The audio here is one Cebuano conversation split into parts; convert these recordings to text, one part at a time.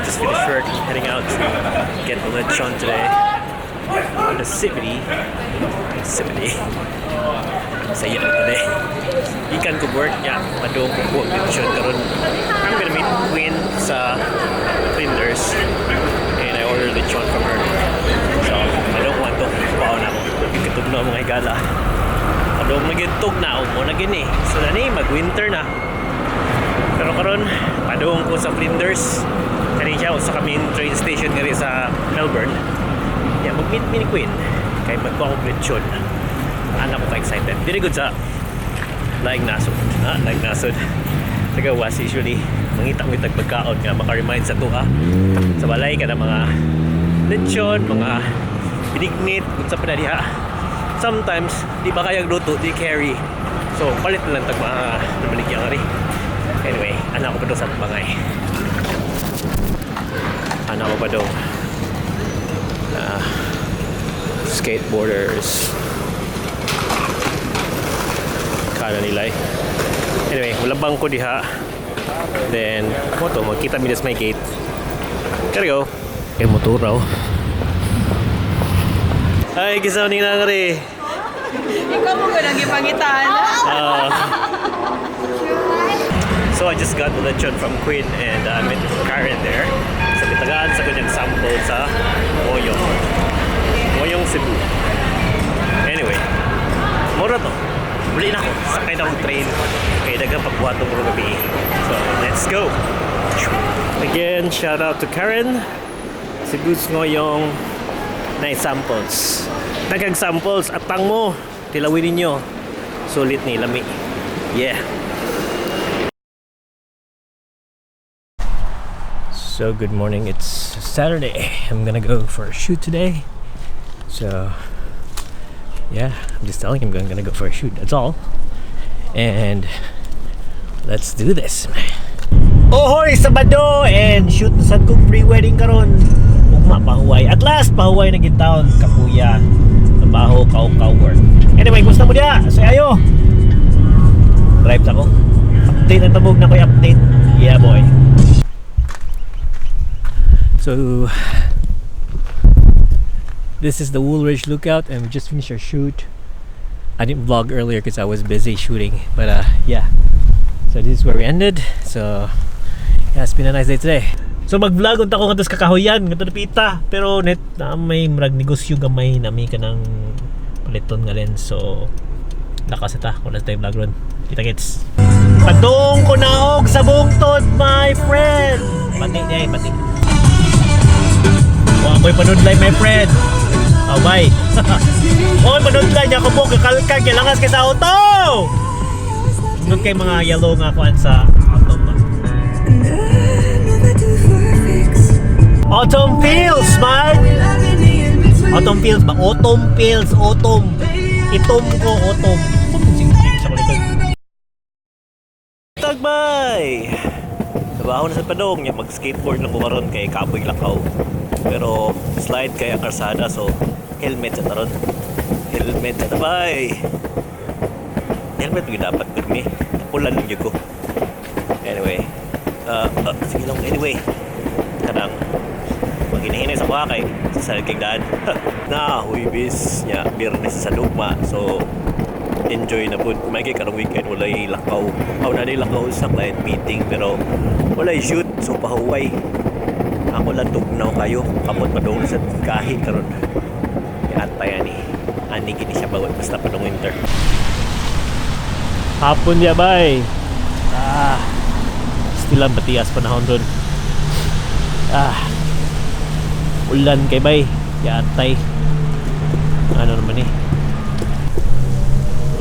Just finished work, heading out to get the lechon today. The CBD. CBD. Saya na today. Gikan ko work niya. Padung ko kuha lechon karon. I'm gonna meet Queen sa Flinders and I ordered lechon from her. So, I don't want to. Paon ako. Katugnaw, mga higala. Padung magintog na mo na gini. So nani mag-winter na. Pero karon padung ko sa Flinders. Kani siya usa ka main train station ngari sa Melbourne. Yeah, mag-meet mi ni Queen. Kay magkuha ko lechon. Ana ko ka-excited. Dili gud sa laing nasod. Ah, laing nasod. Sa gawas usually mangita mo itag pagkaon nga maka-remind sa tuha. Sa balay ka na mga lechon, mga binignit, kung sa pa na diha. Sometimes, di ba kayag luto, di carry. So, palit na lang tag mga nabaligyan nga rin. Anyway, ana ko pa daw sa bangay. Ana ko pa daw skateboarders. Kala nila eh. Anyway, wala bangko diha. Then, mo to, magkita mi sa may gate. Gotta go. Kay motor raw. Ay, gisaw ni nga rin. Ikaw mo ko nang ipangitaan. So I just got the lechon from Queen and I met Karen there. Sa bitagaan sa kanyang sample sa Moyong. Moyong, Cebu. Anyway, mura to. Muli na ako. Sakay na akong train. Kaya daghang pagbuhat ng gabi. So, let's go! Again, shout out to Karen. Cebu's Ngoyong na samples. Daghang samples atang mo. Tilawin ninyo. Sulit ni lami. Yeah. So good morning. It's Saturday. I'm gonna go for a shoot today. So yeah, I'm just telling him I'm gonna go for a shoot. That's all. And let's do this. Ohoy, Sabado and shoot na sad kong pre-wedding karon. Ugma pahuway. At last pahuway na gid taon kapuya. Trabaho kaw kaw work. Anyway, kumusta mo diya? Say ayo. Drive sa ko. Update ang tabog na ko'y update. Yeah, boy. So this is the Woolridge Lookout and we just finished our shoot. I didn't vlog earlier because I was busy shooting, but yeah. So this is where we ended. So yeah, it's been a nice day today. So mag-vlog unta ko ngadto sa Kakahuyan, ngadto pita, pero net na may murag negosyo gamay nami kanang paliton nga lens. So lakas ita, wala tayo vlog ron. Kita kits. Padung ko naog sa bungtod, my friend. Pati niya, pati. Wa ko'y panudlay, my friend. Oh, bye. Wa ko'y panudlay niya ko po kakalkag kay langas kay sa auto. Nung kay mga yellow nga kuan sa autumn ba? Autumn feels, man! Autumn feels ba? Autumn feels, autumn. Itom ko, autumn. Sing sa kulikod. Tagbay! Trabaho na sa padong niya, mag-skateboard lang ko karon kay kapoy lakaw. Pero slide kay ang karsada, so helmet sa taron. Helmet sa tabay. Helmet gyud dapat pirmi. Tapulan lang gyud ko. Anyway, sige lang, anyway. Kanang maginahinay sa kuha kay sa kay daan. Na Huwebes nya Biyernes sa Dugma. So enjoy na pud. May kay karong weekend walay lakaw. Aw na lakaw sa client meeting pero walay shoot, so pahuway. Ako lang tugnaw kayo. Kamot padung sa kahit karon. Atay ani. Ani gini siya bawat basta padung winter. Hapon ya bay. Ah. Still ang batias panahon ron. Ah. Ulan kay bay. Yatay. Ano naman eh.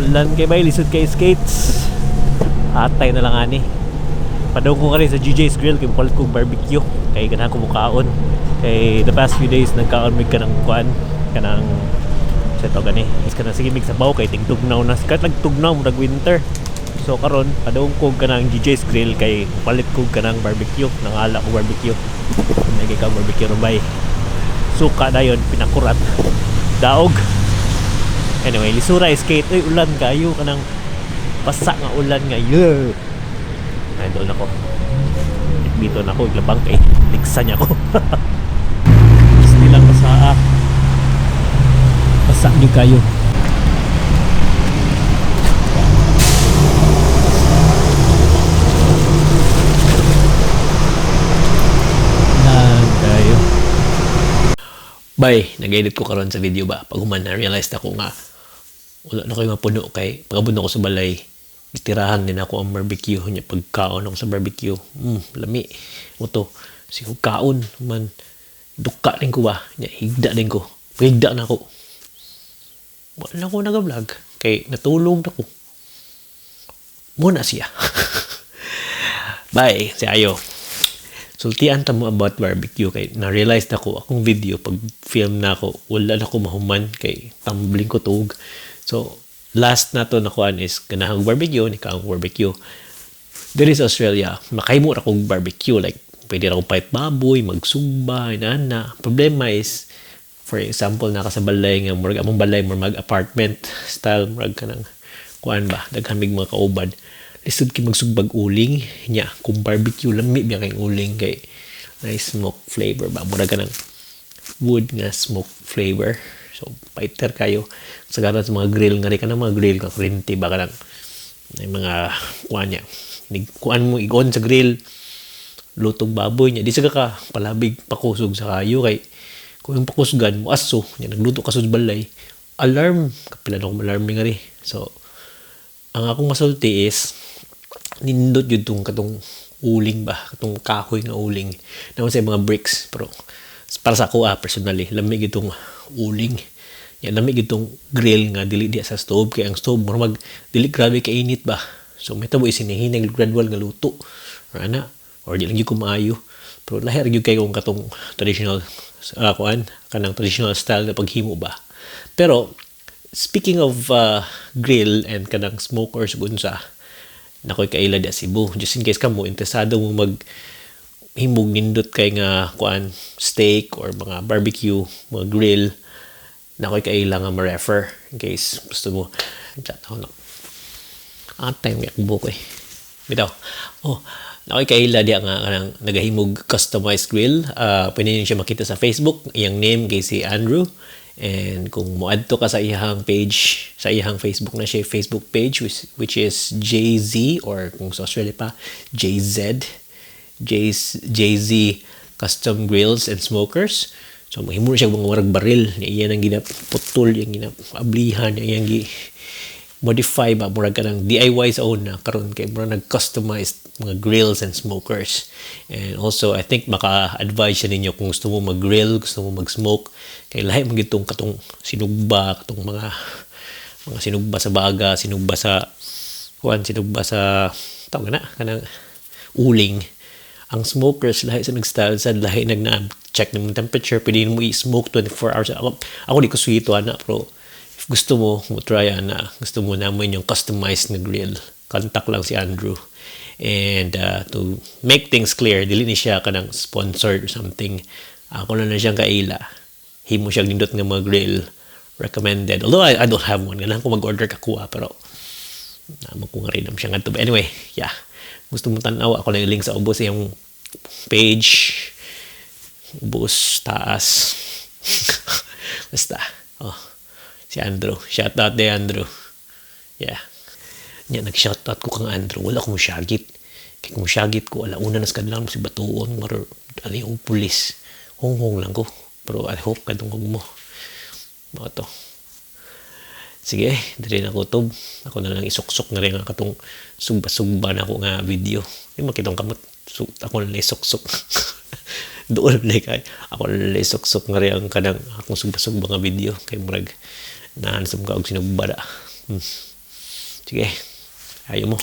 Ulan kay bay, lisod kay skates. Atay na lang ani. Padung ko rin sa GJ's Grill kay palit kong barbecue kay ganahan ko mukaon. Kay the past few days nagkaon mig kanang kuan kanang sa to gani. Is kanang sige mig sabaw kay tingtugnaw na. Sikat nagtugnaw murag winter. So karon padung ko kanang GJ's Grill kay palit ko kanang barbecue, nangala ko barbecue. May kay barbecue ron bay. Suka dayon pinakurat. Daog. Anyway, lisura skate. Uy, ulan kayo kanang basa nga ulan nga. Yeah. Ay, doon ako. Dito na ako iglabang kay ligsa niya ako. Hindi lang basa. Basa niyo kayo. Lang kayo. Bay, nag-edit ko karon sa video ba. Pag human na-realize na ko nga wala na kayo mapuno kay pag-abot na ko sa balay, gitirahan din ako ang barbecue niya. Pagkaon ako sa barbecue, lami mo to sigo kaon man, duka din ko ba niya, higda din ko, higda na ako. Wala na ko nag-vlog kay natulog na ko muna siya. Bye, si ayo. Sultian ta mo about barbecue kay na-realize na ko akong video, pag film na ako, wala na ko mahuman kay tumbling ko tuog. So last na to nakuan is ganahang barbecue ni kaang barbecue. There is Australia, makahimo ra kog barbecue, like pwede ra kong pait baboy, magsugba, inana. Problema is, for example, naka sa balay nga murag among balay murag mag apartment style, murag kanang kuan ba, daghan mig mga kaubad, lisod kay magsugbag uling nya. Kung barbecue, lami biya kay uling kay nice smoke flavor ba, murag kanang wood nga smoke flavor. So fighter kayo sa sa mga grill nga ri kanang mga grill nga kuryente ba, kanang may mga kuan niya, kuan mo i-on sa grill, lutong baboy niya, di sa ka palabig pakusog sa kayo kay kung yung pakusgan mo aso niya, nagluto ka sa balay, alarm kapila na akong alarm nga ri. So ang akong masulti is nindot yun tong katong uling ba, katong kahoy nga uling naman sa mga bricks. Pero para sa ako, personally, lami gitong uling ya, lami gitong grill nga dili diya sa stove kay ang stove murag mag dili grabe kainit ba. So may tabo isinihinag gradual nga luto or ana or di lang gyud ko maayo. Pero lahi ra gyud kay kung katong traditional, kuan kanang traditional style na paghimo ba. Pero speaking of grill and kanang smokers gunsa nakoy kaila di Cebu, just in case kamo interesado mo mag himog nindot kay nga kuan, steak or mga barbecue, mga grill, nakoy kaila nga ma-refer in case gusto mo. Chat ako na atay mo buko eh. Bitaw, oh, nakoy kaila diya nga kanang nagahimog customized grill. Pwede niyo siya makita sa Facebook. Iyang name kay si Andrew. And kung moadto ka sa iyang page, sa iyang Facebook na siya, Facebook page which is JZ or kung sa Australia pa, JZ JZ Custom Grills and Smokers. So mahimo na siya mga warag baril niya, iya nang ginaputol, iyang ginapablihan, iyang gi modify ba, murag kanang DIY sa una karon kay murag nag-customized mga grills and smokers. And also I think maka-advise siya ninyo kung gusto mo mag-grill, gusto mo mag-smoke kay lahi man gitong katong sinugba, katong mga sinugba sa baga, sinugba sa kuan, sinugba sa tawag na kanang uling. Ang smokers lahi sa nag-style sa lahi nag na check ng temperature, pwede mo i-smoke 24 hours. Ako di ko suwito ana, pero if gusto mo mo try ana, gusto mo naman yung customized na grill, contact lang si Andrew. And to make things clear, dili ni siya kanang sponsored or something. Ako na na siyang kaila, himo siya nindot nga mga grill, recommended. Although I don't have one, ganahan ko mag-order kakuha, pero namo ko nga rin siya ngadto. But anyway, yeah, gusto mo tan-aw, ako lang yung link sa ubos yung page, ubos taas. Basta, oh, si Andrew, shout out de Andrew. Yeah nya, nag shout out ko kang Andrew, wala ko mo syagit kay kung syagit ko alauna nas kadlawon mo si batuon mar ali og pulis, honghong lang ko. Pero I hope kadungog mo mao to. Sige, diri na ko tob. Ako na lang isuksok na rin ang katong sugba-sugba na ako nga video. Di makitong kamot. So, ako na lang isuksok. Doon na kay ako na lang isuksok nga rin ang kanang akong sugba-sugba nga video kay murag nahansom ka og sinugba da. Sige, ayo mo.